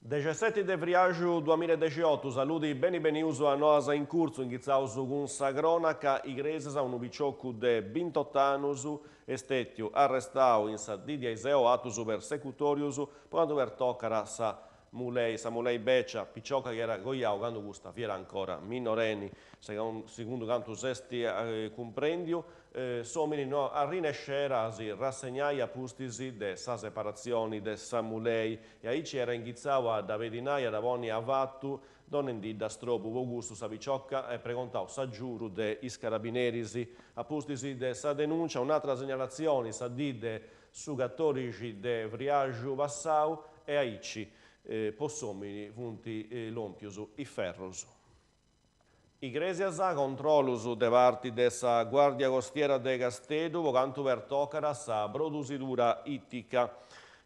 Dexesseti de friaxu duamillaedexiotu, saludi beni benius a Noas in Curtzu, inghitzaus cun sa cronaca, Igresias unu piciocu de bintot'annus est stetiu arrestau in sa dì de aiseu atus persecutorius po cantu pertocat sa Mulei, sa mulei becia, picioca chi era coiau candu custa fiat ancora minoreni. Segundu cantu s'est cumprendiu, s'omini no arrinescera a si rassegnai a pustis de sa separatzioni de sa mulei e aici era inghitzau a dda pedinai, a dda ponni avatu, donendidda strobu. Po custu sa picioca at pregontau s'agiuru de is carabineris. A pustis de sa denuncia, un'atra segnalatzioni, sa dì de su catòrixi de friaxu passau e aici po s'òmini funt lòmpius is ferrus. Igrèsias, controllus de parti de sa Guàrdia Costiera de Casteddu po cantu pertocat sa produsidura ìtica.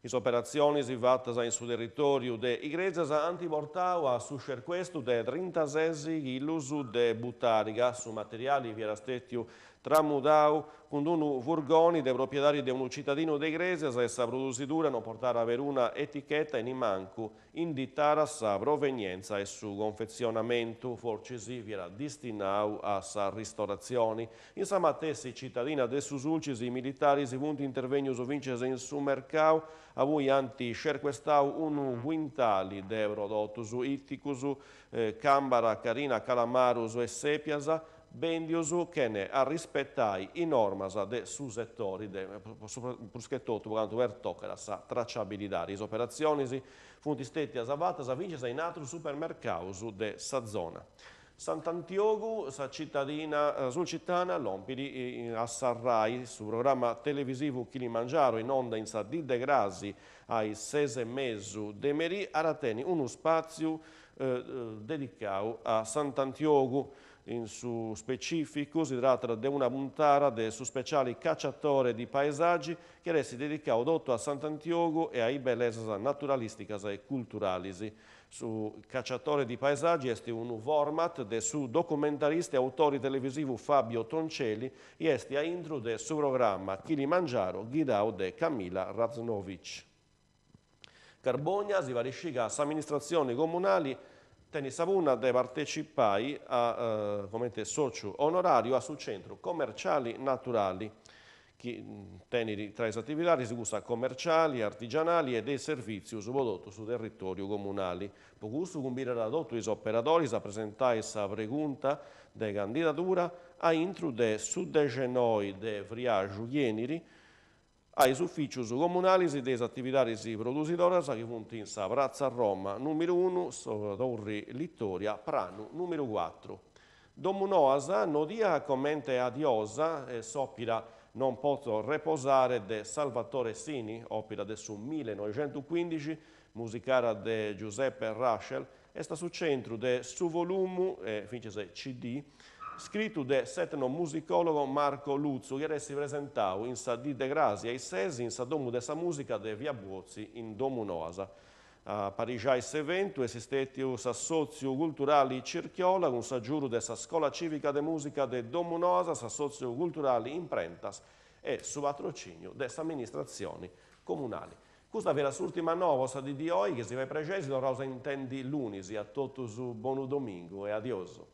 Is operatzionis fatas in su territòriu de Igrèsias ant portau a su scercuestu de trintases chilus de butàriga. Su materiali fiat stètiu tramudau cun unu furgoni de propiedadi de unu citadinu de Igrèsias e sa produsidura non portara peruna eticheta e nimancu inditara sa provenientza e su confetzionamentu, fortzis fiat distinau a sa ristoratzioni. In sa matessi citadina de su Sulcis is militaris funt intervènnius fintzas in su mercau abui ant scercuestau unu cuintali de prodotus ìticus, càmbara, carina, calamarus e sèpias, Bèndius chene arrispetai is normas de su setori, pruschetotu po cantu pertocat sa traciabilidadi. Is operatzionis funt stètias fatas fintzas in atrus supermercaus de sa zona. Sant'Antiogu, sa citadina sulcitana, lompit a sa Rai su programma televisivu Kilimangiaro in onda in sa dì de crasi a is ses e mesu de merì at a tenni unu spàtziu dedicau a Sant'Antiogu. In su specificu si tratat de una puntada de su speciali Cacciatore di paesaggi chi at essi dedicau totu a Sant'Antiogu e a is bellesas naturalisticas e culturalis. Su Cacciatore di paesaggi est unu format de su documentarista e autori televisivu Fabio Toncelli i est a intru de su programma Kilimangiaro ghidau de Camila Raznovich. Carbogna, si parit scì ca s'amministratzioni comunali tenit sa punna de partecipai a comente sòciu onoràriu a su Centru Commerciali Naturali, chi tenit tra is atividadis cussa commerciali, artigianali e de is servìtzius po totu su territòriu comunali. Po custu cumbidat totu is operadoris a presentai sa pregunta de candidadura a intru de su dexenoi de friaxu chi 'enit, A is ufìcius comunalis de is atividadis produsidoras chi funt in sa Pratza Roma nùmeru unu, sa Torri Littoria, pranu nùmeru cuatru. Domunoas, nodia comente Adiosa, s'òpera Non potho reposare de Salvatore Sini, òpera de su millenoixentucuìndixi, musicara de Giuseppe Rachel, Est a su centru de su volumu, e fintzas CD, scritu de s'etnomusicòlogo Marco Lutzu chi at essi presentau in sa dì de crasi a is ses in sa Domu de sa Mùsica de Via Buozzi in Domunoas. A aparixai s'eventu est stètiu s'assòtziu culturali Circhiola cun s'agiudu de sa Scola Cìvica de Mùsica de Domunoas, s'assòtziu culturali Imprentas e su patrocìniu de s'amministratzioni comunali. Custa fiat s'urtima noa po sa dì di oi, chi si fait prexeri si torraus a intendi lunis, a totus bonu domingu e adiosu.